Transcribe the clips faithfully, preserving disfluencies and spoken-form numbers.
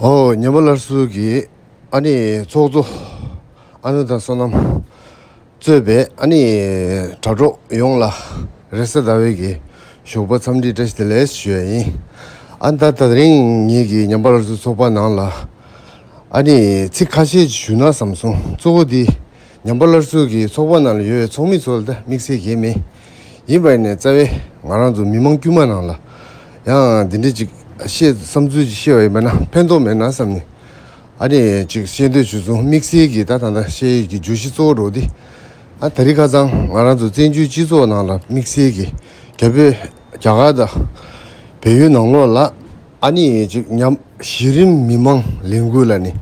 ཨོ། ཉམས་པ་སླར་གསོ་གི་ཨ་ནི་ཚོགས་གཙོ་ཨ་ནུ་དང་བསོད་ནམས་གཙོས་པའི་ཨ་ནི་དྲ་གྲོགས་ཡོངས་ལ་རེས་གཟའ་ཟླ་བའི་གི་ཞོགས་པ་འཚམས་འདྲི་བཀྲ་ཤིས་བདེ་ལེགས་ཞུ་ཡ་ཡིན། ཨ་ད་ད་རིང་ངེད་ཀྱི་ཉམས་པ་སླར་གསོ་ཚོགས་པ་ནང་ལ་ཨ་ནི་ཚིག་ཁ་ཤས་ཞུ་ན་བསམ་སོང་། གཙོ་བོ་དེ་ཉམས་པ་སླར་གསོ་གི་ཚོགས་པ་ནང་ལ་ཡོད་པའི་ཚོགས་མི་ཚོ་ལ་ད་དམིགས་བསལ་གང་ཡང་མེད། ཡིན་པ་ཡིན་ནའི་རྩ་བའི་ང་རང་ཚོ་མི་མང་དཀྱུས་མ་ནང་ལ་ཡང་འདི་འདྲ་ཅིག་བཤད་བསམ་ཚུལ་ཅིག་བཤད་པ་ཡིན་པ་ན་ཕན་ཐོགས་མེད་ན་བསམ་ནས་ཨ་ནི་ཅིག་བཤད་འདོད་བྱུང་སོང་། དམིགས་བསལ་གྱི་ད་ད་ལྟ་བཤད་ཡས་ཀྱི་བརྗོད་གཞི་གཙོ་བོ་འདྲ་བོ་དེ་ཨ་ད་རིང་ཁ་སང་ང་རང་ཚོ་བཙན་བྱོལ་སྤྱི་ཚོགས་ནང་ལ་དམིགས་བསལ་གྱི་རྒྱ་བོད་རྒྱ་གར་དང་བལ་ཡུལ་ནང་ལོགས་ལ་ཨ་ནི་ཅིག་ཉམས་གཞི་རིམ་མི་མང་ལས་འགུལ་ལབ་ནས་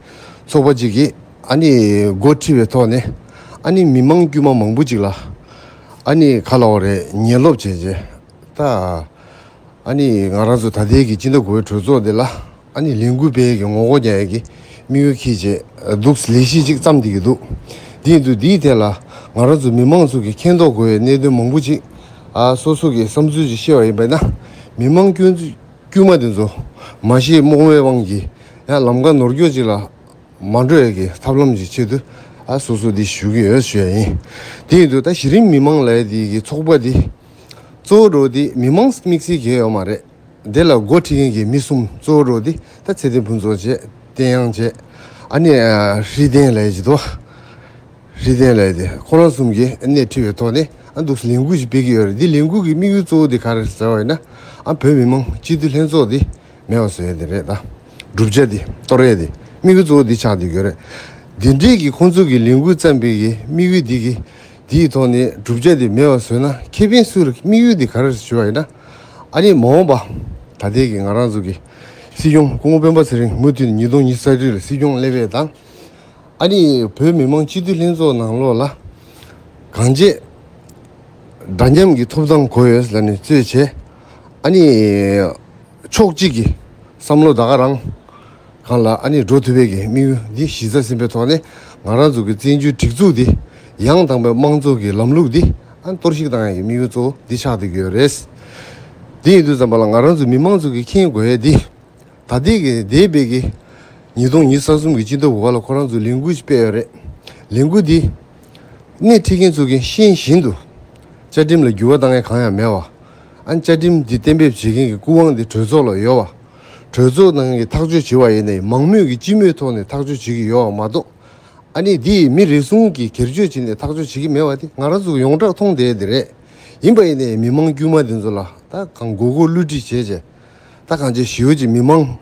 ཚོགས་པ་ཅིག་གིས་ཨ་ནི་འགོ་ཁྲིད་པའི་ཐོག་ནས་ཨ་ནི་མི་མང་དཀྱུས་མ་མང་པོ་ཅིག་ལ་ཨ་ནི་ག་ལབ་དགོས་རེད། ཉེས་སློབ་བྱས་རྗེས་ད་ཨ་ནི་ང་རང་ཚོ་ད་ལྟའི་གི་སྤྱི་ཟླ་དགུ་པའི་གྲོས་ཚོགས་འདི་ལ་ཨ་ནི་ལས་འགུལ་སྤེལ་ཡས་ཀྱི་ངོ་རྒོལ་རྒྱག་ཡས་ཀྱི་དམིགས་ཡུལ་འཁྱེར་བྱས་འདུག་ལས་གཞི་ཅིག་བརྩམས་བསྡད་ཀྱི་འདུག་དེ་ཡིན་དུས་འདིའི་ཐད་ལ་ང་རང་ཚོ་མི་མང་ཚོ་གིས་མཁྱེན་རྟོགས་དགོས་པའི་གནད་དོན་མང་པོ་ཅིག་ཨ་སོ་སོ་གི་བསམ་ཚུལ་ཅིག་བཤད་པ་ཡིན་པ་ན་མི་མང་དཀྱུས་དཀྱུས་མ་དེ་ཚོ་མ་ཤེས་རྨོངས་པའི་དབང་གིས་ཡང་ལམ་ཁ་ནོར་སྐྱོན་ཅིག་ལ་མ་འགྲོ་ཡས་ཀྱི་ཐབས་ལམ་གྱི་ཆེད་དུ་ཨ་སོ་སོ་འདི་ཞུ་གི་ཡོད་ཞུ་ཡ་ཡིན། དེ་ཡིན་དུས་ད་གཞི་རིམ་མི་མང་ལབ་ཡས་འདི་གི་ཚོགས་པ་འདི་གཙོ་བོ་འདྲ་བོ་འདི་མི་མང་དམིགས་བསལ་གང་ཡང་ཡོད་མ་རེད། འདི་ལ་འགོ་ཁྲིད་མཁན་གྱི་མི་གསུམ་གཙོ་བོ་འདྲ་བོ་འདི་ད་ཚེ་བརྟན་ཕུན་ཚོགས་བྱས། བསྟན་དབྱངས་བྱས། ཨ་ནི་ཨ་ཧྲི་ལྡན་ལབ་ཡས་ཅིག་འདུག་ཧྲི་ལྡན་ལབ་ཡས་དེ་ཁོ་རང་གསུམ་གྱིས་སྣེ་ཁྲིད་པའི་ཐོག་ནས་ཨ་འདུག་སེ་ལས་འགུལ་ཞིག་སྤེལ་གྱི་ཡོད་རེད། འདི་ལས་འགུལ་གྱི་དམིགས་ཡུལ་གཙོ་བོ་དེ་ག་རེ་ཟེར་བ་ཡིན་ན་ཨ་བོད་མི་མང་སྤྱི་འཐུས་ལྷན་ཚོགས་འདི་མེད་པ་བཟོ་ཡས་དེ་རེད། ད་གྲུབ་ཆ་འདི་གཏོར་ཡས་དེ་དམིགས་ཡུལ་གཙོ་བོ་འདི་ཆགས་བསྡད་ཀྱི་ཡོད་རེད། འདི་འདྲས་ཀྱི་ཁོང་ཚོ་གི་ལས་འགུལ་བརྩམས་པའི་གི་དམིགས་ཡུལ་འདི་གི་དེའི་ཐོག་ནས་གྲུབ་ཆ་དེ་མེད་པ་བཟོས་ན་ཁེ་ཕན་སུ་ལ། དམིགས་ཡུལ་དེ་ག་རེ་ཞུ་བ་ཡིན་ན་ཨ་ནི་མ་འོངས་པ་ད་ལྟའི་གི་ང་རང་ཚོ་གི་སྲིད་སྐྱོང་སྐུ་ངོ་སྤེན་པ་ཚེ་རིང་མུ་མཐུད་ཉིས་སྟོང་ཉི་ཤུ་རྩ་དྲུག་ལ་སྲིད་སྐྱོང་སླེབས་ཡས་དང་། ཨ་ནི་བོད་མི་མང་སྤྱི་འཐུས་ལྷན་ཚོགས་ནང་ལོགས་ལ་གང་ཅི་འདྲ་མཉམ་གྱི་ཐོབ་ཐང་དགོས་ཡོད་ལབ་ནས་རྩོད་བྱས། ཨ་ནི་ཕྱོགས་གཅིག་གི་བསམ་བློ་ད་ག་རང་སྒང་ལ་ཨ་ནི་འགྲོ་ཐུབ་པའི་གི་དམིགས་ཡུལ་འདི་གཞི་རྩ་ཟིན་པའི་ཐོག་ནས་ང་རང་ཚོ་གི་བཙན་བྱོལ་སྒྲིག་འཛུགས་འདི་ཡང་དག་པའི་དམངས་གཙོ་གི་ལམ་ལུགས་འདི་ཨ་གཏོར་བཤིག་བཏང་ཡས་ཀྱི་དམིགས་ཡུལ་གཙོ་བོ་འདི་ཆགས་བསྡད་ཀྱི་ཡོད་རེད། འདི་ཡིན་དུས་ཙམ་པ་ལ་ང་རང་ཚོ་མི་མང་ཚོ་གིས་མཁྱེན་དགོས་ཡས་འདི། ད་ལྟའི་གི་འདས་པའི་གི་ཉིས་སྟོང་ཉི་ཤུ་རྩ་གསུམ་གི་སྤྱི་ཟླ་དགུ་པ་ལ་ཁོ་རང་ཚོས་ལས་འགུལ་ཞིག་སྤེལ་ཡོད་རེད། ལས་འགུལ་འདི་སྣེ་ཁྲིད་མཁན་ཚོ་གིས་ཤེས་བཞིན་དུ་བཅའ་ཁྲིམས་ལ་འགྱུར་བ་བཏང་ཡས་གང་ཡང་མེད་པ། ཨ་ནི་བཅའ་ཁྲིམས་འདི་གཏན་འབེབས་བྱེད་མཁན་གྱི་སྐུ་དབང་འདི་གྲོས་ཚོགས་ལ་ཡོད་པ། གྲོས་ཚོགས་ནང་གི་ཐག་གཅོད་བྱེད་པ་ཡིན་ནའི་མང་མོས་ཀྱི་སྤྱི་མོས་ཐོག་ནས་ཐག་གཅོད་བྱེད་ཀྱི་ཡོད་པ་མ་གཏོགས། ཨ་ནི་འདི་མི་རེ་ཟུང་གིས་སྒེར་གཅོད་བྱས་ནས་ཐག་གཅོད་བྱེད་ཀྱི་མེད་པ་དེ་ང་རང་ཚོ་ཡོངས་གྲགས་མཐོང་བསྡད་དེ་རེད། ཡིན་པ་ཡིན་ནའི་མི་མང་དཀྱུས་མ་འདི་ཚོ་ལ་ད་གང་མགོ་སྐོར་བསླུ་བྲིད་བྱས་བྱས། ད་གང་ཅི་ཞེ་པོ་ཅིག་མི་མང་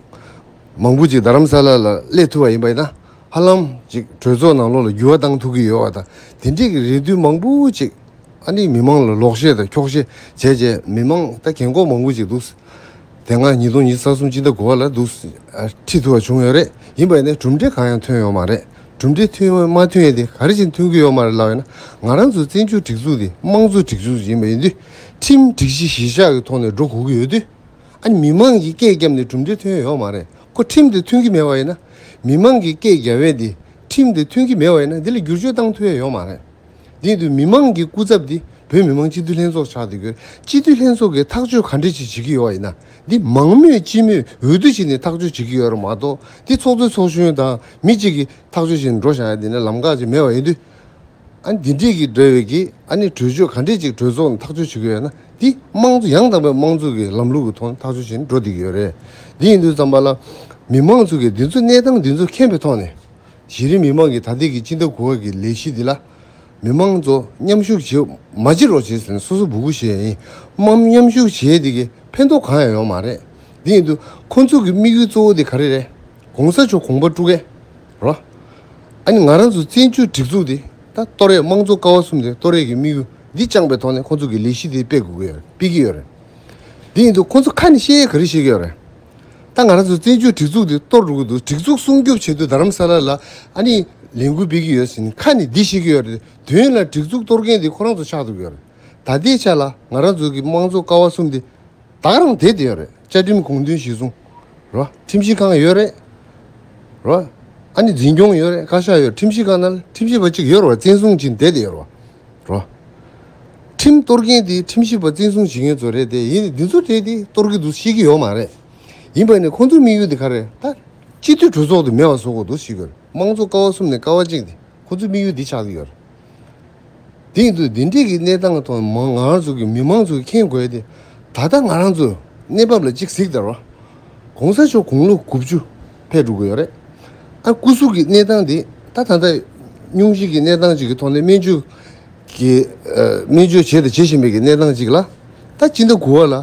མང་པོ་ཅིག་རྡ་རམ་ས་ལ་ལ་སླེབས་ཐུབ་པ་ཡིན་པ་ཡིན་ན་ཧ་ལམ་ཅིག་གྲོས་ཚོགས་ནང་ལོགས་ལ་འགྱུར་བ་བཏང་ཐུབ་ཀྱི་ཡོད་པ་དང་དེ་འདྲས་ཀྱི་རེ་འདུན་མང་པོ་ཅིག་ཨ་ནི་མི་མང་ལ་ལོག་བཤད་དང་འཁྱོག་བཤད་བྱས་བྱས་མི་མང་ད་རྒན་གོག་མང་པོ་ཅིག་འདུག་དེ་སྔ་ཉིས་སྟོང་ཉི་ཤུ་རྩ་གསུམ་སྤྱི་ཟླ་དགུ་པ་ལ་འདུག་ཁྲིད་ཐུབ་པ་བྱུང་ཡོད་རེད། ཡིན་པ་ཡིན་ནའི་གྲུབ་འབྲས་གང་ཡང་ཐོན་ཡོད་མ་རེད། གྲུབ་འབྲས་ཐོན་ཡོད་མ་ཐོན་ཡས་དེ་ག་རེ་བྱས་ཐོན་གྱི་ཡོད་མ་རེད་ལབ་ཡོད་ན་ང་རང་ཚོའི་བཙན་བྱོལ་སྒྲིག་འཛུགས་དེ་དམངས་གཙོ་སྒྲིག་འཛུགས་ཡིན་པ་ཡིན་དུས་ཁྲིམས་སྒྲིག་གཞི་གཞིར་བཞག་གི་ཐོག་ནས་འགྲོ་དགོས་ཀྱི་ཡོད་དུས། ཨ་ནི་མི་མང་གིས་སྐད་བརྒྱབ་ནས་གྲུབ་འབྲས་ཐོན་ཡོད་མ་རེད། ཁོ་ཁྲིམས་དེ་མཐུན་གྱི་མེད་པ་ཡིན་ན། མི་མང་གིས་སྐད་བརྒྱབ་པས་དེ་ཁྲིམས་དེ་མཐུན་གྱི་མེད་པ་ཡིན་ན་འདི་ལ་བསྒྱུར་བཅོས་བཏང་ཐུབ་ཡ་ཡོད་མ་རེད། དེ་ཡིན་དུས་མི་མང་གི་སྐུ་ཚབ་དེ་བོད་མི་མང་སྤྱི་འཐུས་ལྷན་ཚོགས་ཆགས་བསྡད་ཀྱི་ཡོད་རེད། སྤྱི་འཐུས་ལྷན་ཚོགས་ཀྱིས་ཐག་གཅོད་ག་འདྲས་ཅིག་བྱེད་ཀྱི་ཡོད་པ་ཡིན་ན་འདི་མང་མོས་སྤྱི་མོས་འོས་བསྡུ་བྱས་ནས་ཐག་གཅོད་བྱེད་ཀྱི་ཡོད་རེད་མ་གཏོགས་འདི་ཚོགས་གཙོ་ཚོགས་གཞོན་དང་མི་གཅིག་གིས་ཐག་གཅོད་བྱས་ནས་འགྲོ་བཞག་ཡ་དེ་ནི་ལམ་ཁ་ཅིག་མེད་པ་ཡིན་དུས། ཨ་ནི་འདི་འདྲས་ཀྱི་འབྲེལ་བའི་གི་ཨ་ནི་གྲོས་ཆོད་ག་འདྲས་ཅིག་གྲོས་ཚོགས་ནས་ཐག་གཅོད་བྱེད་དགོས་ཡོད་ན་འདི་དམངས་གཙོ་ཡང་དག་པའི་དམངས་གཙོ་གི་ལམ་ལུགས་ཀྱི་ཐོག་ནས་ཐག་གཅོད་བྱས་ནས་འགྲོ་བསྡད་ཀྱི་ཡོད་རེད། འདི་ཡིན་དུས་ཙམ་པ་ལ་མི་མང་ཚོ་གིས་འདི་ཚོ་གནས་སྟངས་འདི་ཚོ་མཁྱེན་པའི་ཐོག་ནས་གཞི་རིམ་མི་མང་གི་ད་ལྟའི་གི་སྤྱི་ཟླ་དགུ་པ་གི་ལས་གཞི་འདི་ལ་མི་མང་ཚོ་མཉམ་ཞུགས་བྱེད་མ་བྱེད་རོགས་བྱེད་ཟེར་ནས་སོ་སོ་འབོད་སྐུལ་བྱས་ཡིན། མང་མཉམ་ཞུགས་བྱས་འདི་གི་ཕན་ཐོགས་གང་ཡང་ཡོད་མ་རེད། འདི་ཡིན་དུས་ཁོང་ཚོ་གི་དམིགས་ཡུལ་གཙོ་བོ་འདི་ག་རེ་རེད། གོང་ས་མཆོག་དགོངས་པ་དཀྲུག་གས་རོ། ཨ་ནི་ང་རང་ཚོ་བཙན་བྱོལ་སྒྲིག་འཛུགས་འདི་ད་གཏོར་ཡས་དམངས་གཙོ་ཀ་བ་གསུམ་འདི་གཏོར་ཡས་ཀྱི་དམིགས་ཡུལ་འདི་བཅངས་པའི་ཐོག་ནས་ཁོང་ཚོ་གི་ལས་གཞི་འདི་སྤེལ་དགོས་ཀྱི་ཡོད་རེད། སྤེལ་གྱི་ཡོད་རེད། འདི་ཡིན་དུས་ཁོང་ཚོ་ཁ་ནས་བཤད་ཡས་ག་རེ་བཤད་ཀྱི་ཡོད་རེད། ད་ང་རང་ཚོ་བཙན་བྱོལ་སྒྲིག་འཛུགས་འདི་གཏོར་འགྲོ་གི་འདུག་སྒྲིག་འཛུགས་སྲུང་སྐྱོབ་ཆེད་དུ་རྡ་རམ་ས་ལ་ལ་ཨ་ནི་ལས་འགུལ་སྤེལ་གྱི་ཡོད་ཟེར་ནས་ཁ་ནས་འདི་བཤད་ཀྱི་ཡོད་རེད། དོན་ལ་སྒྲིག་འཛུགས་གཏོར་མཁན་འདི་ཁོ་རང་ཚོ་ཆགས་འདུག་ཡོད་རེད། ད་ལྟའི་ཆ་ལ་ང་རང་ཚོ་གི་དམངས་གཙོ་ཀ་བ་གསུམ་འདི་ད་ག་རང་བསྡད་དེ་ཡོད་རེད། བཅའ་ཁྲིམས་དགོངས་དོན་གཞིར་བཟུང་རོ། ཁྲིམས་ཞིབ་ཁང་ཡོད་རེད་རོ། ཨ་ནི་འཛིན་སྐྱོང་ཡོད་རེད། བཀའ་ཤག་ཡོད། ཁྲིམས་ཞིབ་ཁང་ནང་ལ་ཁྲིམས་ཞིབ་པ་གཅིག་ཡོད་རེད་བ། བཙན་བཟུང་བྱས་ནས་བསྡད་དེ་ཡོད་རེད་བ་རོ། ཁྲིམས་གཏོར་མཁན་དེ་ཁྲིམས་ཞིབ་པ་བཙན་བཟུང་བྱེད་མཁན་ཚོ་རེད་དེ། ཡིན་ནའི་འདི་ཚོ་རེད་དེ་གཏོར་གི་འདུག་ཤེས་ཀྱི་ཡོད་མ་རེད། ཡིན་པ་ནི་ཁོང་ཚོའི་དམིགས་ཡུལ་དེ་ག་རེད་ད། སྤྱི་འཐུས་གྲོས་ཚོགས་དེ་མེད་པ་བཟོ་དགོས་འདུག་ཞུ་གི་ཡོད་རེད། དམངས་གཙོ་ཀ་བ་གསུམ་ནས་ཀ་བ་གཅིག་དེ་ཁོ་ཚོའི་དམིགས་ཡུལ་འདི་ཆགས་ཀྱི་ཡོད་རེད། དེ་ཡིན་དུས་འདི་འདྲས་ཀྱི་གནས་སྟངས་ཐོག་མ་ང་རང་ཚོ་གི་མི་མང་ཚོ་གི་མཁྱེན་དགོས་ཡ་དེ། ད་ལྟ་ང་རང་ཚོ་གནས་བབ་ལ་གཅིག་གཟིགས་དང་རོ། གོང་ས་མཆོག་དགུང་ལོ་དགུ་བཅུ་ཕེབས་འགྲོ་གི་ཡོད་རེད། ཨ་སྐུ་གཟུགས་ཀྱི་གནས་སྟངས་དེ་ད་ད་ལྟ་སྙུང་གཞི་གི་གནས་སྟངས་ཅིག་གི་ཐོག་ནས་སྨན་བཅོས་ཀྱི་ཨ་སྨན་བཅོས་བྱས་དང་བྱེད་བཞིན་པའི་གི་གནས་སྟངས་ཅིག་ལ། ད་སྤྱི་ཟླ་དགུ་པ་ལ་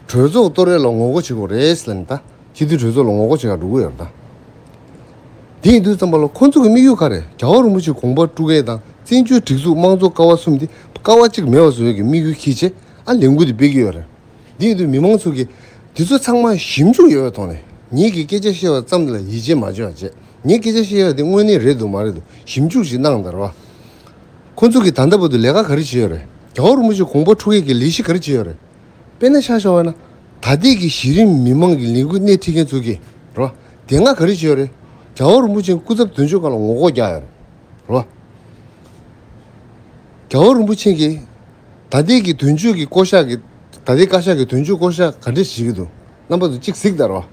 གྲོས་ཚོགས་གཏོར་ཡ་ལ་ངོ་རྒོལ་བྱེད་དགོས་རེད་ཟེར་ནས་ད། སྤྱི་འཐུས་གྲོས་ཚོགས་ལ་ངོ་རྒོལ་བྱེད་ག་འགྲོ་གི་ཡོད་རེད་ད། དེ་ཡིན་དུས་ཙམ་པ་ལ་ཁོ་ཚོ་གི་དམིགས་ཡུལ་ག་རེ། རྒྱལ་བ་རིན་པོ་ཆེ་དགོངས་པ་སྤྲོད་མཁན་དང་བཙན་བྱོལ་སྒྲིག་འཛུགས་དམངས་གཙོ་ཀ་བ་གསུམ་དེ་ཀ་བ་གཅིག་མེད་པ་བཟོ་ཡས་ཀྱི་དམིགས་ཡུལ་འཁྱེར་བྱས་ཨ་ལས་འགུལ་དེ་སྤེལ་གྱི་ཡོད་རེད། དེ་ཡིན་དུས་མི་མང་ཚོ་གིས་དེ་ཚོ་ཚང་མ་ཞིབ་འཇུག་ཡོད་པའི་ཐོག་ནས་ངེད་ཀྱི་སྐད་ཆ་བཤད་པ་ཙམ་ལ་ཡིད་ཆེས་མ་བྱེད་པ་བྱས། ངའི་སྐད་ཆ་བཤད་ཡ་དེ་དངོས་གནས་རེད་འདུག་མ་རེད་འདུག་ཞིབ་འཇུག་ཞིག་གནང་དང་རེད་བ། ཁོ་ཚོ་གིས་ད་ལྟ་བར་དུ་ལས་ཀ་ག་རེ་བྱས་ཡོད་རེད། རྒྱལ་བ་རིན་པོ་ཆེ་དགོངས་པ་འཁྲུག་ཡས་ཀྱི་ལས་གཞི་ག་རེ་བྱས་ཡོད་རེད། དཔེར་ན་ཆ་བཞག་པ་ན། ད་ལྟའི་གི་གཞི་རིམ་མི་མང་གི་ལས་འགུལ་སྣེ་ཁྲིད་མཁན་ཚོ་གིས་རོ། དེ་སྔ་ག་རེ་བྱས་ཡོད་རེད། རྒྱལ་བ་རིན་པོ་ཆེའི་སྐུ་ཚབ་དོན་གཅོད་ཁང་ལ་ངོ་རྒོལ་རྒྱག་ཡོད་རེད། རོ། རྒྱལ་བ་རིན་པོ་ཆེ་གིས་ད་ལྟའི་གི་དོན་གཅོད་ཀྱི་བསྐོ་བཞག་གི་ད་ལྟའི་བཀའ་ཤག་གི་དོན་གཅོད་བསྐོ་བཞག་ག་འདྲས་བྱེད་ཀྱི་འདུག་རྣམ་པ་ཚོ་གཅིག་གཟིགས་དང་རོ།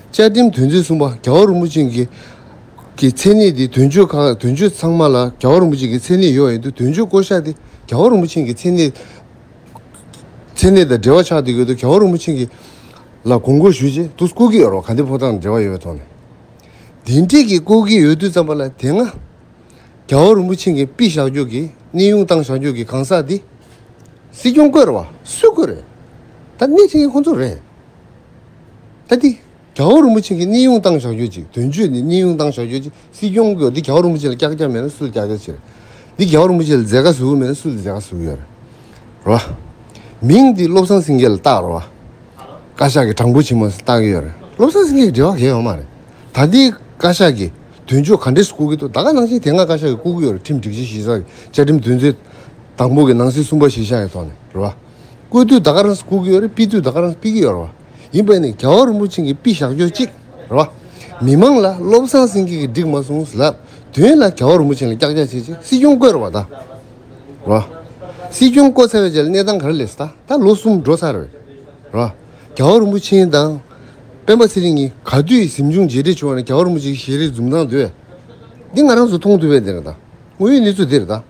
བཅའ་ཁྲིམས་དོན་ཚན་གསུམ་པ་རྒྱལ་བ་རིན་པོ་ཆེ་གི་གི་མཚན་གནས་དེ་དོན་གཅོད་ཁག་དོན་གཅོད་ཚང་མ་ལ་རྒྱལ་བ་རིན་པོ་ཆེ་གི་མཚན་གནས་ཡོད་ཡིན་དུས་དོན་གཅོད་བསྐོ་བཞག་དེ་རྒྱལ་བ་རིན་པོ་ཆེ་གི་མཚན་གནས་མཚན་གནས་དང་འབྲེལ་བ་ཆགས་བསྡད་ཡོད་དུས་རྒྱལ་བ་རིན་པོ་ཆེ་གི་ལ་དགོངས་སྐོར་ཞུས་རྗེས་དུ་བསྐུར་གྱི་ཡོད་རོ། ག་འདྲའི་ཕོ་བྲང་འབྲེལ་བ་ཡོད་པའི་ཐོག་ནས། དེ་འདྲས་ཀྱི་བསྐུར་གྱི་ཡོད་དུས་ཙམ་པ་ལ་དེ་སྔ་རྒྱལ་བ་རིན་པོ་ཆེ་གི་ཕུད་བཞག་རྒྱུ་གི་གནས་དབྱུང་བཏང་བཞག་རྒྱུ་གི་གང་ཟག་དེ་སྲིད་སྐྱོང་བསྐོས་རེད་བ། སུས་བསྐོས་རེད། ད་སྣེ་ཁྲིད་མཁན་ཁོ་ཚོ་རེད། ད་དེ་རྒྱལ་བ་རིན་པོ་ཆེ་གི་གནས་དབྱུང་བཏང་བཞག་རྒྱུ་ཅིག་དོན་གཅོད་ནས་གནས་དབྱུང་བཏང་བཞག་རྒྱུ་ཅིག་སྲིད་སྐྱོང་གི་འདི་རྒྱལ་བ་རིན་པོ་ཆེ་ལ་ཀྱག་ཀྱག་མེད་ན་སུ་ལ་ཀྱག་ཀྱག་བྱེད་རེད། འདི་རྒྱལ་བ་རིན་པོ་ཆེ་ལ་མཛད་དཀའ་བཟོ་གི་མེད་ན་སུ་ལ་མཛད་དཀའ་བཟོ་གི་ཡོད་རེད། རོ། མིང་འདི་བློ་བཟང་སེང་གེ་ལ་བཏགས་རོ། བཀའ་ཤག་གི་དྲང་པོ་ཕྱི་མ་བཏགས་ཀྱི་ཡོད་རེད། བློ་བཟང་སེང་གེ་འབྲེལ་བ་གང་ཡང་ཡོད་མ་རེད། ད་ལྟའི་བཀའ་ཤག་གི་དོན་གཅོད་ག་འདྲས་སུ་བསྐོ་གི་འདུག་ད་ག་ནང་བཞིན་དེ་སྔ་བཀའ་ཤག་གི་བསྐོ་གི་ཡོད་རེད། ཁྲིམས་སྒྲིག་གཞི་གཞི་རྩ་གི་བཅའ་ཁྲིམས་དོན་ཚན་དང་པོ་གི་ནང་གསེས་གསུམ་པ་གཞི་བཞག་གི་ཐོག་ནས་རེད་བ། བསྐོ་དུས་ད་ག་རང་བསྐོ་གི་ཡོད་རེད། ཕུད་དུས་ད་ག་རང་ཕུད་ཀྱི་ཡོད་རེད་བ། ཡིན་པ་ནི་རྒྱལ་བ་རིན་པོ་ཆེ་གི་ཕུད་བཞག་རྒྱུ་གཅིག་རེད་བ། མི་མང་ལ་བློ་བཟང་སེང་གེ་གིས་འགྲིག་མ་སོང་ལབ། དོན་ལ་རྒྱལ་བ་རིན་པོ་ཆེ་ལ་ཀྱག་ཀྱག་བྱེད་ཅིག་སྲིད་སྐྱོང་བསྐོས་རེད་བ་ད། རེད་བ། སྲིད་སྐྱོང་བསྐོས་ཚར་བའི་རྗེས་ལ་གནས་སྟངས་ག་རེ་སླེབས་སོང་ད། ད་ལོ་གསུམ་འགྲོ་ཚར་རེད། རེད་བ། རྒྱལ་བ་རིན་པོ་ཆེ་དང་། སྤེན་པ་ཚེ་རིང་གཉིས་ག་དུས་གཟིམ་ཆུང་མཇལ་འཕྲད་བྱུང་བ་ན་རྒྱལ་བ་རིན་པོ་ཆེ་གི་ཞལ་རས་འཛུམ་མདངས་བསྡུས། འདི་ང་རང་ཚོ་མཐོང་ཐུབ་པའི་འདི་རེད་ད། དངོས་ཡོད་གནས་ཚུལ་འདི་རེད་ད། རེད་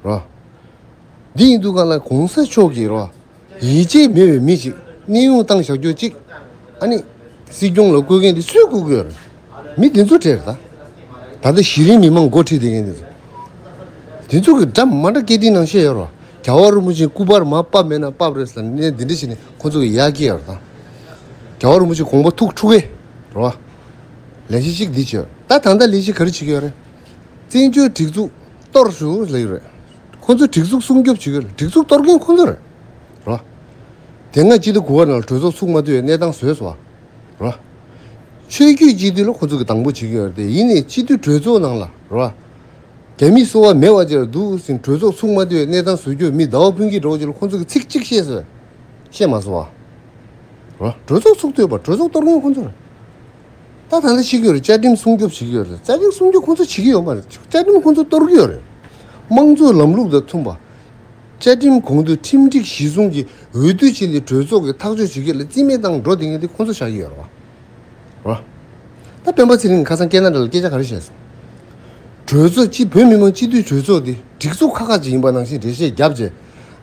བ། འདི་ཡིན་དུས་གང་ལ་གོང་ས་མཆོག་གིས་རེད་བ། ཡིད་ཆེས་མེད་པའི་མི་ཞིག་གནས་དབྱུང་བཏང་བཞག་རྒྱུ་གཅིག་ཨ་ནི། སྲིད་སྐྱོང་ལ་བསྐོ་མཁན་དེ་སུས་བསྐོ་གི་ཡོད་རེད། མི་དེ་ཚོ་གྲས་རེད་ད། ད་ལྟ་གཞི་རིམ་མི་མང་འགོ་ཁྲིད་བསྡད་མཁན་དེ་ཚོ། དེ་ཚོ་གི་འདྲ་མ་འདྲ་སྐད་འཕྲིན་ནང་བཤད་ཡོད་རེད་བ། རྒྱལ་བ་རིན་པོ་ཆེ་སྐུ་པར་མར་ཕབ་མེད་ན་ཕབ་རེད་ཟེར་ནས་འདི་འདྲ་བྱས་ནས་ཁོ་ཚོ་གི་ཡར་སྐྱེལ་ཡོད་རེད་ད། རྒྱལ་བ་རིན་པོ་ཆེ་དགོངས་པ་ཐུགས་འཁྲུག་གི་རེད་བ། ལས་གཞི་གཅིག་འདི་བྱས། ད་ད་ལྟ་ལས་གཞི་ག་རེ་བྱེད་ཀྱི་ཡོད་རེད། བཙན་བྱོལ་སྒྲིག་འཛུགས་གཏོར་ཤོག་ལབ་ཀྱི་རེད། ཁོ་ཚོ་སྒྲིག་འཛུགས་སྲུང་སྐྱོབ་བྱེད་ཀྱི་རེད། སྒྲིག་འཛུགས་གཏོར་མཁན་ཁོ་ཚོ་རེད། རོ། དེ་སྔ་སྤྱི་འཐུས་གོ་བ་ནང་ལ་གྲོས་ཚོགས་ཚུགས་མ་ཐུབ་པའི་གནས་སྟངས་བཟོས་སོང་བ། རོ། ཆོས་བརྒྱུད་སྤྱི་འཐུས་ལ་ཁོ་ཚོ་གི་དང་པོ་བྱེད་ཀྱི་ཡོད་རེད་དེ་ཡིན་ནའི་སྤྱི་འཐུས་གྲོས་ཚོགས་ནང་ལ་རོ། རྒྱ་མིའི་སོ་པ་མེད་པ་ཅིག་ལ་འདུག་ཟིན་གྲོས་ཚོགས་ཚུགས་མ་ཐུབ་པའི་གནས་སྟངས་བཟོ་རྒྱུ་མི་ཟླ་བ་ཕུན་སྐྱིད་འདྲ་བོ་ཅིག་ལ་ཁོ་ཚོ་གི་ཚིག་གཅིག་བཤད་སོང་། བཤད་མ་སོང་བ། རོ། གྲོས་ཚོགས་ཚུགས་ཐུབ་པ་གྲོས་ཚོགས་གཏོར་མཁན་ཁོ་ཚོ་རེད། ད་ད་ལྟ་བྱེད་ཀྱི་ཡོད་རེད། བཅའ་ཁྲིམས་སྲུང་སྐྱོབ་བྱེད་ཀྱི་ཡོད་རེད། བཅའ་ཁྲིམས་སྲུང་སྐྱོབ་ཁོང་ཚོ་བྱེད་ཀྱི་ཡོད་མ་རེད། བཅའ་ཁྲིམས་ཁོང་ཚོ་གཏོར་གྱི་ཡོད་རེད། དམངས་གཙོའི་ལམ་ལུགས་དང་མཐུན་པ། བཅའ་ཁྲིམས་གོང་དུ་ཁྲིམས་སྒྲིག་གཞི་བཟུང་གི་འོས་བསྡུ་བྱས་ནས་གྲོས་ཚོགས་ཀྱི་ཐག་གཅོད་བྱེད་ཀྱི་ལ་རྩིས་མེད་བཏང་འགྲོ་བསྡད་མཁན་དེ་ཁོང་ཚོ་བཞག་གི་ཡོད་རེད་བ། རོ། ད་སྤེན་པ་ཚེ་རིང་ཁ་སང་སྐད་ན་འདྲ་ལ་སྐད་ཆ་ག་རེ་བཤད་སོང་། གྲོས་ཚོགས་སྤྱི་བོད་མི་མང་སྤྱི་འཐུས་གྲོས་ཚོགས་དེ་སྒྲིག་འཛུགས་ཁག་ཁག་ཅིག་ཡིན་པ་ནང་བཞིན་འགྲེལ་བཤད་བརྒྱབ་རྗེས།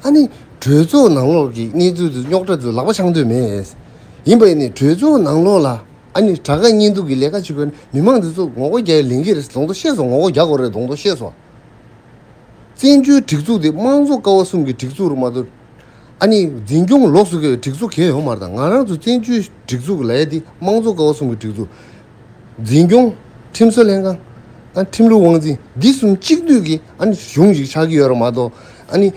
ཨ་ནི། གྲོས་ཚོགས་ནང་ལོགས་ཀྱི་གནས་ཚུལ་དེ་རྙོག་དྲ་དེ་ལག་པ་འཆང་འདོད་མེད། ཡིན་པ་ཡིན་ནའི་གྲོས་ཚོགས་ནང་ལོགས་ལ། ཨ་ནི་དྲ་ག་བརྙན་ཐུང་གི་ལས་ཀ་བྱེད་དགོས་ན་མི་མང་འདི་ཚོ་ངོ་རྒོལ་རྒྱག་ཡ་ལེན་གྱི་རེད་ཟེར་གདོང་ཐུག་བཤད་སོང་། ངོ་རྒོལ་རྒྱག་དགོས་རེད་གདོང་ཐུག་བཤད་སོང་། བཙན་བྱོལ་སྒྲིག་འཛུགས་དེ་དམངས་གཙོ་ཀ་བ་གསུམ་གྱི་སྒྲིག་འཛུགས་རུ་མ་གཏོགས། ཨ་ནི་འཛིན་སྐྱོང་ལོགས་སུ་གི་སྒྲིག་འཛུགས་གང་ཡང་ཡོད་མ་རེད། ད་ང་རང་ཚོ་བཙན་བྱོལ་སྒྲིག་འཛུགས་ལབ་ཡ་དེ་དམངས་གཙོ་ཀ་བ་གསུམ་གྱི་སྒྲིག་འཛུགས། འཛིན་སྐྱོང་། ཁྲིམས་བཟོ་ལྷན་ཁང་། ཨ་ཁྲིམས་ལུགས་དབང་འཛིན་འདི་གསུམ་གཅིག་སྡུད་ཀྱི་ཨ་ནི་གཞུང་ཞིག་ཆགས་ཀྱི་ཡོད་རེད་མ་གཏོགས། ཨ་ནི།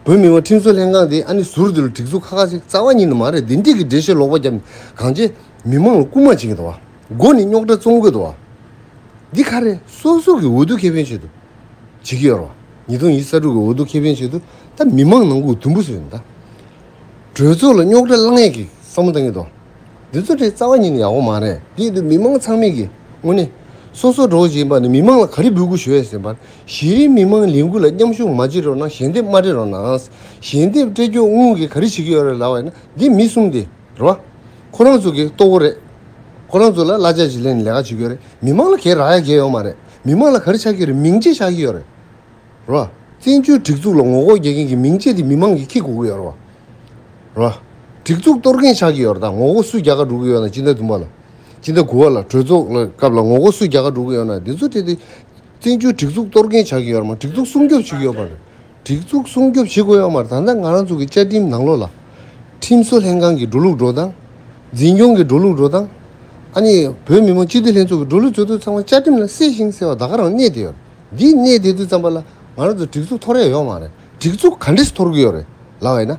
བོད་མི་མང་ཁྲིམས་བཟོ་ལྷན་ཁང་དེ་ཨ་ནི་ཟུར་དུ་ལ་སྒྲིག་འཛུགས་ཁག་ཁག་ཅིག་རྩ་བ་ཉིད་ནས་མ་རེད། འདི་འདྲས་ཀྱི་འགྲེལ་བཤད་ལོག་པ་བརྒྱབ་ནས་གང་བྱས་མི་མང་ལ་རྐུ་མ་བྱེད་ཀྱི་འདུག་བ། མགོ་ནས་རྙོག་དྲ་རྩོམ་གྱི་འདུག་བ། འདི་ག་རེ་སོ་སོ་གི་འོས་བསྡུ་ཁེ་ཕན་ཆེད་དུ་བྱེད་ཀྱི་ཡོད་རེད་བ། ཉིས་སྟོང་ཉི་ཤུ་རྩ་དྲུག་གི་འོས་བསྡུ་ཁེ་ཕན་ཆེད་དུ་ད་མི་མང་ནང་ཁུལ་དུམ་བུ་བཟོས་ཡིན་ད། གྲོས་ཚོགས་ལ་རྙོག་དྲ་བསླང་ཡས་ཀྱི་བསམ་བློ་བཏང་གི་འདུག་འདི་ཚོ་དེ་རྩ་བ་ཉིད་ནས་ཡག་པོ་མ་རེད། དེ་ཡིན་དུས་མི་མང་ཚང་མས་ཀྱི་དངོས་གནས་སོ་སོ་འགྲོ་བཞིན་པ་ནི་མི་མང་ལ་ག་རེ་འབོད་སྐུལ་ཞུ་ཡས་ཟིན་པར་གཞི་རིམ་མི་མང་ལས་འགུལ་ལ་མཉམ་ཞུགས་མ་བྱེད་རོགས་གནང་། ཞལ་འདེབས་མ་སྤྲད་རོགས་གནང་། ཞལ་འདེབས་སྤྲད་རྒྱུ་དངུལ་གྱི་ག་རེ་བྱེད་ཀྱི་ཡོད་རེད་ལབ་པ་ཡིན་ན་འདི་མི་གསུམ་དེ་རེད་བ། ཁོ་རང་ཚོ་གི་ལྟོ་གོ་རེད། ཁོ་རང་ཚོ་ལ་གླ་ཆ་ཞིག་ལེན་ནས་ལས་ཀ་བྱེད་ཀྱི་ཡོད་རེད། མི་མང་ལ་གས་རག་ཡ་གས་ཡོད་མ་རེད། མི་མང་ལ་ག་རེ་ཆགས་ཀྱི་རེད། མིང་ཆད་ཆགས་ཀྱི་ཡོད་རེད། རོ། བཙན་བྱོལ་སྒྲིག་འཛུགས་ལ་ངོ་རྒོལ་རྒྱག་མཁན་གྱི་མིང་ཆད་དེ་མི་མང་གིས་འཁྱེར་དགོས་ཀྱི་ཡོད་རེད་བ། རོ། སྒྲིག་འཛུགས་གཏོར་མཁན་ཆགས་ཀྱི་ཡོད་རེད། ད་ངོ་རྒོལ་སུས་རྒྱག་ག་འགྲོ་གི་ཡོད་ན། སྤྱི་ཟླ་བདུན་པ་ལ། སྤྱི་ཟླ་དགུ་པ་ལ་གྲོས་ཚོགས་ལ་སྐབས་ལ་ངོ་རྒོལ་སུས་རྒྱག་ག་འགྲོ་གི་ཡོད་ན། འདི་ཚོ་དེ་དེ་བཙན་བྱོལ་སྒྲིག་འཛུགས་གཏོར་མཁན་ཆགས་ཀྱི་ཡོད་རེད་མ། སྒྲིག་འཛུགས་སྲུང་སྐྱོབ་བྱེད་ཀྱི་ཡོད་མ་རེད། སྒྲིག་འཛུགས་སྲུང་སྐྱོབ་བྱེད་དགོས་ཡོད་མ་རེད། ད་ལྟ་ང་རང་ཚོ་གི་བཅའ་ཁྲིམས་ནང་ལོགས་ལ། ཁྲིམས་བཟོ་ལྷན་ཁང་གི་འགྲོ་ལུགས་འགྲོ་སྟངས། འཛིན་སྐྱོང་གི་འགྲོ་ལུགས་འགྲོ་སྟངས། ཨ་ནི་བོད་མི་མང་སྤྱི་འཐུས་ལྷན་ཚོགས་ཀྱི་འགྲོ་ལུགས་མཛད་ཚུལ་ཚང་མ་བཅའ་ཁྲིམས་ལ་གསལ་ཞིང་གསལ་བ་ད་ག་རང་གནས་བསྡད་ཡོད་རེད། འདི་གནས་བསྡད་དུས་ཙམ་པ་ལ་ང་རང་ཚོ་སྒྲིག་འཛུགས་འཐོར་ཡ་ཡོད་མ་རེད། སྒྲིག་འཛུགས་ག་འདྲས་འཐོར་གི་ཡོད་རེད་ལབ་པ་ཡིན་ན།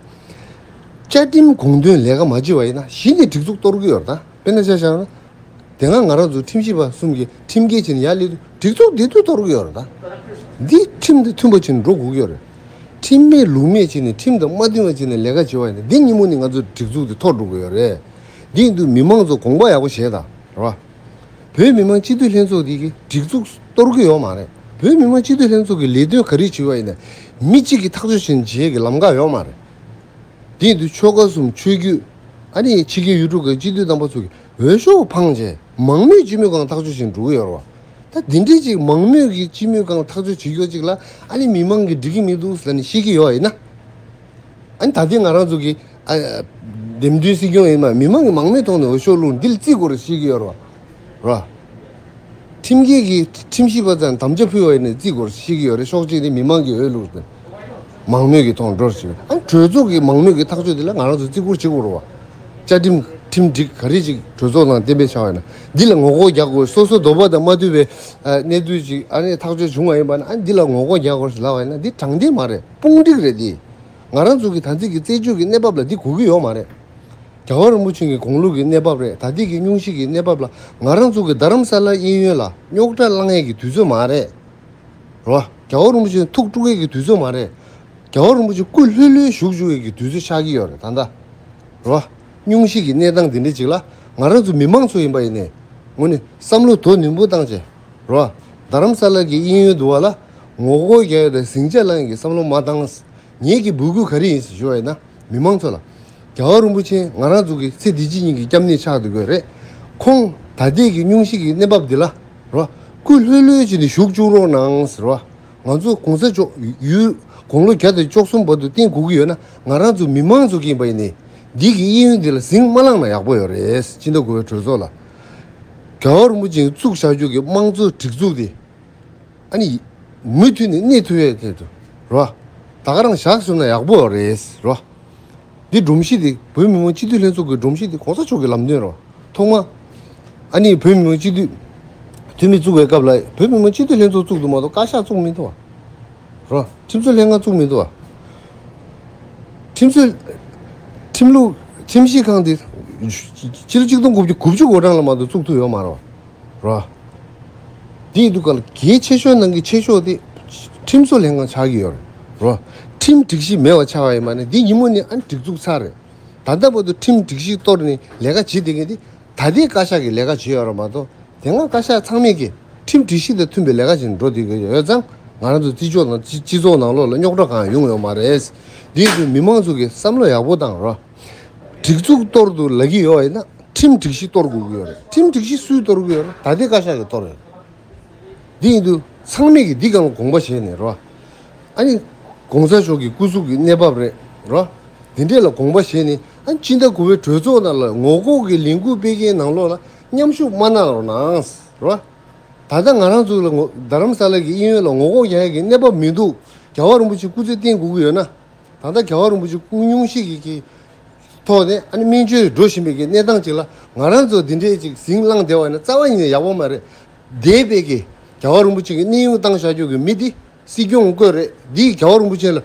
བཅའ་ཁྲིམས་དགོངས་དོན་ལས་ཀ་མ་བྱེད་པ་ཡིན་ན་གཞི་ནས་སྒྲིག་འཛུགས་གཏོར་གི་ཡོད་རེད་ད། དཔེར་ན་ཆ་བཞག་ན། དེ་སྔ་ང་རང་ཚོ་ཁྲིམས་ཞིབ་པ་གསུམ་གྱིས་ཁྲིམས་འགལ་བྱས་ནས་ཡར་སླེབས་དུས་སྒྲིག་འཛུགས་བདེ་སྡུག་གཏོར་གི་ཡོད་རེད་ད། འདི་ཁྲིམས་དང་མཐུན་པ་བྱས་ནས་འགྲོ་དགོས་ཀྱི་ཡོད་རེད། ཁྲིམས་མེད་ལུགས་མེད་བྱས་ནས་ཁྲིམས་དང་མ་མཐུན་པ་བྱས་ནས་ལས་ཀ་བྱེད་པ་ཡིན་ན་འདི་ཉིན་མོ་ནས་ང་ཚོ་སྒྲིག་འཛུགས་དེ་འཐོར་འགྲོ་གི་ཡོད་རེད། འདི་ཡིན་དུས་མི་མང་ཚོ་དགོངས་པ་ཡག་པོ་བཞེས་དང་རེད་བ། བོད་མི་མང་སྤྱི་འཐུས་ལྷན་ཚོགས་འདི་གི་སྒྲིག་འཛུགས་གཏོར་གི་ཡོད་མ་རེད། བོད་མི་མང་སྤྱི་འཐུས་ལྷན་ཚོགས་ཀྱི་ལས་དོན་ག་རེ་བྱེད་པ་ཡིན་ན་མི་གཅིག་གིས་ཐག་གཅོད་བྱས་ནས་བྱེད་ཡས་ཀྱི་ལམ་ཁ་ཡོད་མ་རེད། དེ་ཡིན་དུས་ཆོལ་ཁ་གསུམ་ཆོས་བརྒྱུད། ཨ་ནི་ཕྱི་རྒྱལ་ཡུལ་གྲུ་ཁག་སྤྱི་འཐུས་རྣམ་པ་ཚོ་གིས་འོས་ཤོག་འཕངས་བྱས་མང་མོས་སྤྱི་མོས་ཁང་ཐག་གཅོད་བྱས་འགྲོ་གི་ཡོད་རེད་བ། ད་འདི་འདྲའི་ཅིག་མང་མོས་ཀྱི་སྤྱི་མོས་ཁང་ཐག་གཅོད་བྱེད་ཡོད་ཅིག་ལ་ཨ་ནི་མི་མང་གིས་འགྲིག་གི་མི་འདུག་ཟེར་ནས་བཤད་ཀྱི་ཡོད་ཡིན་ན། ཨ་ནི་ད་ལྟའི་ང་རང་ཚོ་གི་ཨ། འདེམས་ཐོན་སྲིད་སྐྱོང་ཡིན་ན་མི་མང་གིས་མང་མོས་ཐོག་ནས་འོས་ཤོག་བླུགས་འདི་ལ་བརྩི་དགོས་རེད་བཤད་ཀྱི་ཡོད་རེད་བ། རེད་བ། ཁྲིམས་འགལ་གྱི་ཁྲིམས་ཞིབ་པ་ཚོས་དམ་བཅའ་ཕུལ་བ་ཡིན་ན་བརྩི་དགོས་ཞིག་ཡོད་རེད། ཤོག་གཅིག་ནི་མི་མང་གི་འོས་བླུགས་ཏེ། མང་མོས་ཀྱི་ཐོག་འགྲོ་ཞིག་ཨ་གྲོས་ཚོགས་ཀྱི་མང་མོས་ཀྱི་ཐག་གཅོད་དེ་ལ་ང་རང་ཚོ་བརྩི་བཀུར་བྱེད་དགོས་རེད་བ། བཅའ་ཁྲིམས་ཁྲིམས་སྒྲིག་ག་རེ་ཅིག་གྲོས་ཚོགས་ནང་གཏན་འབེབས་བྱ་བ་ཡིན་ན་འདི་ལ་ངོ་རྒོལ་རྒྱག་དགོས། སོ་སོ་འདོད་པ་དང་མ་མཐུན་པའི་གནས་ཚུལ་ཅིག་ཨ་ནི་ཐག་གཅོད་བྱུང་བ་ཡིན་པ་ན་ཨ་འདི་ལ་ངོ་རྒོལ་རྒྱག་དགོས་ཞེས་ལབ་པ་ཡིན་ན་འདི་དྲང་བདེན་མ་རེད། དཔུང་སྒྲིག་རེད་འདི། ང་རང་ཚོ་གི་ད་ལྟའི་གི་རྩད་གཅོད་ཀྱི་གནས་བབ་ལ་འདི་གོ་གི་ཡོད་མ་རེད། རྒྱལ་བ་རིན་པོ་ཆེ་གི་དགུང་ལོ་གི་གནས་བབ་རེད། ད་ལྟའི་གི་སྙུང་གཞི་གི་གནས་བབ་ལ་ང་རང་ཚོ་གི་རྡ་རམ་ས་ལ་གཡས་གཡོན་ལ་རྙོག་དྲ་བསླང་ཡས་ཀྱི་དུས་ཚོད་མ་རེད། རོ། རྒྱལ་བ་རིན་པོ་ཆེ་ཐུགས་དཀྲུག་ཡས་ཀྱི་དུས་ཚོད་མ་རེད། རྒྱལ་བ་རིན་པོ་ཆེ་སྐུ་ལྷོད་ལྷོད་བཞུགས་བཅུག་ཡས་ཀྱི་དུས་ཚོད་ཆགས་ཀྱི་ཡོད་རེད་ད་ལྟ། རོ། སྙུང་གཞི་གི་གནས་སྟངས་འདི་འདྲ་ཅིག་ལ་ང་རང་ཚོ་མི་མང་ཚོ་ཡིན་པ་ཡིན་ནའི་དངོས་གནས་བསམ་བློ་དོ་ནན་པོ་བཏང་བྱས། རོ། རྡ་རམ་ས་ལ་གི་གཡས་གཡོན་དུ་བ་ལ་ངོ་རྒོལ་རྒྱག་ཡས་དང་ཟིང་ཆ་བསླང་ཡས་ཀྱི་བསམ་བློ་མ་བཏང་། ངེད་ཀྱི་འབོད་སྐུལ་ག་རེ་ཡིན་ཞུ་བ་ཡིན་ན་མི་མང་ཚོ་ལ། རྒྱལ་བ་རིན་པོ་ཆེ་ང་རང་ཚོ་གི་ཚེ་འདི་ཕྱི་གཉིས་ཀྱི་སྐྱབས་གནས་ཆགས་སྡོད་དགོས་རེད། ཁོང་ད་ལྟའི་གི་སྙུང་གཞི་གི་གནས་བབ་འདི་ལ་རོ། སྐུ་ལྷོད་ལྷོད་བྱས་ནས་བཞུགས་བཅུག་རོགས་གནང་ཟེར་བ། ང་ཚོ་གོང་ས་མཆོག་ཡུལ་དགུང་ལོ་བརྒྱ་དང་བཅུ་གསུམ་བར་དུ་བརྟན་དགོས་ཀྱི་ཡོད་ན་ང་རང་ཚོ་མི་མང་ཚོ་གི་ཡིན་པ་ཡིན་ནའི་འདི་གི་གཡས་གཡོན་འདི་ལ་ཟིང་མ་བསླངས་ན་ཡག་པོ་ཡོད་རེད། སྤྱི་ཟླ་དགུ་པའི་གྲོས་ཚོགས་ལ། རྒྱལ་བ་རིན་པོ་ཆེ་བཙུགས་བཞག་རྒྱུ་གི་དམངས་གཙོ་སྒྲིག་འཛུགས་དེ། ཨ་ནི། མུ་མཐུད་ནས་གནས་ཐུབ་ཡས་དེ་དུ། རོ། ད་ག་རང་བཞག་སོང་ན་ཡག་པོ་རེད། རོ། འདི་སྒྲོམ་གཞི་དེ་བོད་མི་མང་སྤྱི་འཐུས་ལྷན་ཚོགས་ཀྱི་སྒྲོམ་གཞི་དེ་གོང་ས་མཆོག་གི་ལམ་སྟོན་རོ། ཐོག་མ། ཨ་ནི་བོད་མི་མང་སྤྱི་འཐུས། འཐུས་མི་བཙུགས་པའི་སྐབས་ལ་བོད་མི་མང་སྤྱི་འཐུས་ལྷན་ཚོགས་བཙུགས་འདུག་མ་གཏོགས་བཀའ་ཤག་བཙུགས་མི་འདུག་བ། རོ། ཁྲིམས་བཟོ་ལྷན་ཁང་བཙུགས་མི་འདུག་བ། ཁྲིམས་བཟོ། ཁྲིམས་ལུགས་ཁྲིམས་ཞིབ་ཁང་དེ། ཕྱི་ལོ་ཆིག་སྟོང་དགུ་བརྒྱ་དགུ་བཅུ་གོ་གྲངས་ལ་མ་གཏོགས་བཙུགས་ཐུབ་ཡོད་མ་རེད་བ། རོ། དེ་ཡིན་དུས་ག་ལ་གལ་ཆེ་ཤོས་ནང་གི་ཆེ་ཤོས་དེ། ཁྲིམས་བཟོ་ལྷན་ཁང་ཆགས་ཀྱི་ཡོད་རེད། རོ། ཁྲིམས་སྒྲིག་གཞི་མེད་པ་ཆགས་པ་ཡིན་པ་ནི་འདི་ཉིན་མོ་ནས་ཨ་ནི་སྒྲིག་འཛུགས་ཚར་རེད། ད་ལྟ་བར་དུ་ཁྲིམས་སྒྲིག་གཞི་གཏོར་ནས་ལས་ཀ་བྱེད་བསྡད་མཁན་དེ། ད་ལྟའི་བཀའ་ཤག་གི་ལས་ཀ་བྱེད་ཡོད་རེད་མ་གཏོགས་དེ་སྔ་བཀའ་ཤག་ཚང་མས་ཀྱི་ཁྲིམས་སྒྲིག་གཞི་དང་མཐུན་པའི་ལས་ཀ་བྱེད་འགྲོ་བསྡད་ཀྱི་ཡོད་ཙང་ང་རང་ཚོ་སྤྱི་ཚོགས་ནང་སྤྱི་སྤྱི་ཚོགས་ནང་ལོགས་ལ་རྙོག་དྲ་གང་ཡང་ཡོང་ཡོད་མ་རེད། འདི་ཡིན་དུས་མི་མང་ཚོ་གིས་བསམ་བློ་ཡག་པོ་བཏང་རོགས། སྒྲིག་འཛུགས་གཏོར་དུ་ལབ་ཀྱི་ཡོད་ཡིན་ན་ཁྲིམས་སྒྲིག་གཞི་གཏོར་དགོས་ཀྱི་ཡོད་རེད། ཁྲིམས་སྒྲིག་གཞི་སུས་གཏོར་གྱི་ཡོད་རེད། ད་ལྟའི་བཀའ་ཤག་གིས་གཏོར་ཡོད། འདི་ཡིན་དུས་ཚང་མས་ཀྱིས་འདི་སྒང་ལ་དགོངས་པ་བཞེས་ནས་རོ། ཨ་ནི། གོང་ས་མཆོག་གི་སྐུ་གཟུགས་ཀྱི་གནས་བབ་རེད་རོ། འདི་འདྲས་ལ་དགོངས་པ་བཞེས་ནས་ཨ་ནི་སྤྱི་ཟླ་དགུ་པའི་གྲོས་ཚོགས་ནང་ལ་ངོ་ལྐོག་གི་ལས་འགུལ་སྤེལ་མཁན་ནང་ལོགས་ལ་མཉམ་ཞུགས་མ་གནང་རོགས་གནང་རོ། ད་ལྟ་ང་རང་ཚོ་ལ་ངོ་རྡ་རམ་ས་ལ་གི་གཡས་གཡོན་ལ་ངོ་ལྐོག་རྒྱག་ཡག་གི་གནས་བབ་མི་འདུག་རྒྱལ་བ་རིན་པོ་ཆེ་སྐུ་ཚེ་བརྟན་དགོས་ཀྱི་ཡོད་ན། ད་ལྟ་རྒྱལ་བ་རིན་པོ་ཆེ་སྐུ་སྙུང་གཞི་གི་གི་ཐོག་ནས་ཨ་ནི་སྨན་བཅོས་འགྲོ་བཞིན་པའི་གི་གནས་སྟངས་ཅིག་ལ་ང་རང་ཚོ་འདི་འདྲའི་ཅིག་ཟིང་བསླངས་བསྡད་པ་ཡིན་ན་རྩ་བ་ཉིད་ནས་ཡག་པོ་མ་རེད། འདས་པའི་གི་རྒྱལ་བ་རིན་པོ་ཆེ་གི་གནས་དབྱུང་བཏང་བཞག་རྒྱུ་གི་མི་འདི་སྲིད་སྐྱོང་བསྐོས་རེད། འདིས་རྒྱལ་བ་རིན་པོ་ཆེ་ལ་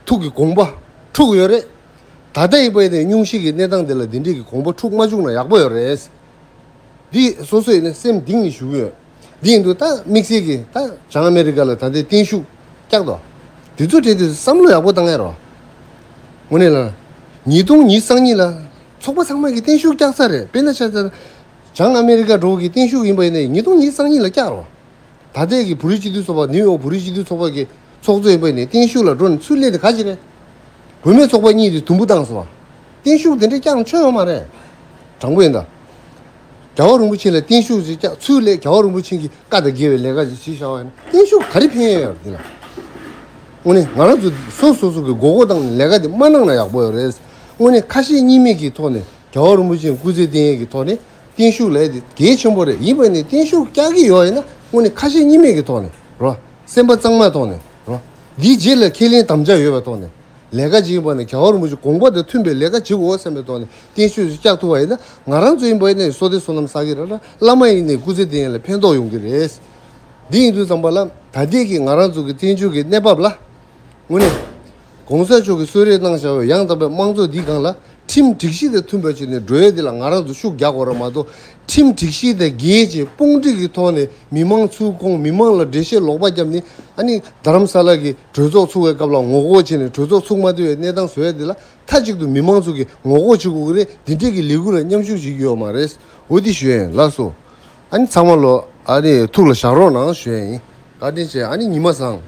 ཐུགས་ཀྱི་དགོངས་པ་འཁྲུགས་ཡོད་རེད། ད་ལྟ་ཡིན་པ་ཡིན་ནའི་སྙུང་གཞི་གི་གནས་སྟངས་འདི་ལ་འདི་འདྲའི་གི་དགོངས་པ་འཁྲུགས་མ་བཅུག་ན་ཡག་པོ་ཡོད་རེད། འདི་སོ་སོ་ཡིན་ན་སེམས་གཏིང་ནས་ཞུ་གི་ཡོད། འདི་ཡིན་དུས་ད་དམིགས་བསལ་གྱི་ད་བྱང་ཨ་མེ་རི་ཀ་ལ་ད་ལྟའི་བརྟན་བཞུགས་བཀྱག་དོ། དེ་ཚོ་གྲས་དེ་བསམ་བློ་ཡག་པོ་བཏང་ཡ་རོ། དངོས་གནས་ལ། ཉིས་སྟོང་ཉི་ཤུ་རྩ་གཉིས་ལ་ཚོགས་པ་ཚང་མ་གི་བརྟན་བཞུགས་བཀྱག་ཚར་རེད། དཔེར་ན་ཆ་བཞག་ན། བྱང་ཨ་མེ་རི་ཀ་འགྲོ་གི་བརྟན་བཞུགས་ཡིན་པ་ཡིན་ནའི་ཉིས་སྟོང་ཉི་ཤུ་རྩ་གཉིས་ལ་བཀྱག་རོ། ད་ལྟའི་གི་བོད་རིགས་སྤྱི་འཐུས་ཚོགས་པ་ནིའུ་ཡོག་བོད་རིགས་སྤྱི་འཐུས་ཚོགས་པ་གི་ཚོགས་གཙོ་ཡིན་པ་ཡིན་ནའི་བརྟན་བཞུགས་ལ་འགྲོ་ནས་ཚུར་སླེབས་དེ་ག་ཅི་རེད། བུད་མེད་ཚོགས་པ་གཉིས་དེ་དུམ་བུ་བཏང་སོང་བ། བརྟན་བཞུགས་དེ་འདྲའི་བཀྱག་ན་ཆོ་ཡོད་མ་རེད། དྲང་པོ་ཡིན་ད། རྒྱལ་བ་རིན་པོ་ཆེ་ལ་བརྟན་བཞུགས་ཅིག་བཀྱག་ཚུར་ལས་རྒྱལ་བ་རིན་པོ་ཆེ་གི་བཀའ་དང་འགལ་བའི་ལས་ཀ་ཅིག་བྱེད་བཞག་པ་ཡིན་ན་བརྟན་བཞུགས་ག་རེ་ཕན་ཡོད་ཡོད་རེད་དེ་ལ། དངོས་གནས་ང་རང་ཚོ་སོ་སོ་སོ་གི་མགོ་སྐོར་བཏང་ནས་ལས་ཀ་དེ་མ་གནང་ན་ཡག་པོ་ཡོད་རེད། དངོས་གནས་ཁ་ཞེ་གཉིས་མེད་ཀྱི་ཐོག་ནས་རྒྱལ་བ་རིན་པོ་ཆེ་སྐུ་ཚེ་བརྟན་ཡས་ཀྱི་ཐོག་ནས་བརྟན་བཞུགས་ལས་དེ་གལ་ཆེན་པོ་རེད། ཡིན་པ་ནས་བརྟན་བཞུགས་བཀྱག་གི་ཡོད་ཡིན་ན་དངོས་གནས་ཁ་ཞེ་གཉིས་མེད་ཀྱི་ཐོག་ནས་རོ། སེམས་པ་གཙང་མའི་ཐོག་ནས་རོ། འདིའི་རྗེས་ལ་ཁས་ལེན་དམ་བཅའ་ཡོད་པའི་ཐོག་ནས། ལས་ཀ་ཅིག་ཡིན་པ་ནི་རྒྱལ་བ་རིན་པོ་ཆེ་དགོངས་པ་དང་མཐུན་པའི་ལས་ཀ་བྱེད་དགོས་བསམ་པའི་ཐོག་ནས་བརྟན་བཞུགས་སུ་བཀྱག་ཐུབ་པ་ཡིན་ན། ང་རང་ཚོ་ཡིན་པ་ཡིན་ན་བསོད་བདེ་བསོད་ནམས་བསགས་ཀྱི་རེད་ལ། བླ་མ་ཡིན་ནའི་སྐུ་ཚེ་བརྟན་ཡས་ལ་ཕན་ཐོགས་ཡོང་གི་རེད། འདི་ཡིན་དུས་ཙམ་པ་ལ་ད་ལྟའི་གི་ང་རང་ཚོ་གི་བཙན་བྱོལ་གྱི་གནས་བབ་ལ་དངོས་གནས་གོང་ས་མཆོག་གིས་གསོལ་རས་གནང་བཞག་པའི་ཡང་དག་པའི་དམངས་གཙོ་འདིའི་སྒང་ལ་ཁྲིམས་སྒྲིག་གཞི་དང་མཐུན་པ་བྱས་ནས་འགྲོ་ཡས་འདི་ལ་ང་རང་ཚོ་ཤུགས་རྒྱག་དགོས་རེད་མ་གཏོགས། ཁྲིམས་སྒྲིག་གཞི་དང་འགལ་ཅིང་དཔུང་སྒྲིག་གི་ཐོག་ནས་མི་མང་ཚུར་ཁོང་མི་མང་ལ་འགྲེལ་བཤད་ལོག་པ་བརྒྱབ་ནས་ཨ་ནི་རྡ་རམ་ས་ལ་གི་གྲོས་ཚོགས་ཚུགས་པའི་སྐབས་ལ་ངོ་རྒོལ་བྱས་ནས་གྲོས་ཚོགས་ཚུགས་མ་ཐུབ་པའི་གནས་སྟངས་བཟོ་ཡས་འདི་ལ་མཐའ་གཅིག་ཏུ་མི་མང་ཚོ་གིས་ངོ་རྒོལ་བྱེད་དགོས་ཀྱི་རེད། འདི་འདྲས་ཀྱི་ལས་འགུལ་ལ་མཉམ་ཞུགས་བྱེད་ཀྱི་ཡོད་མ་རེད། འོ་འདི་ཞུ་ཡ་ཡིན། ལགས་སོ། ཨ་ནི་ཚང་མ་ལོ་ཨ་ནི་ཐུགས་ལ་བཞག་རོགས་གནང་ཞུ་ཡ་ཡིན། བཀའ་དྲིན་ཆེ། ཨ་ནི་ཉི་མ་བཟང་།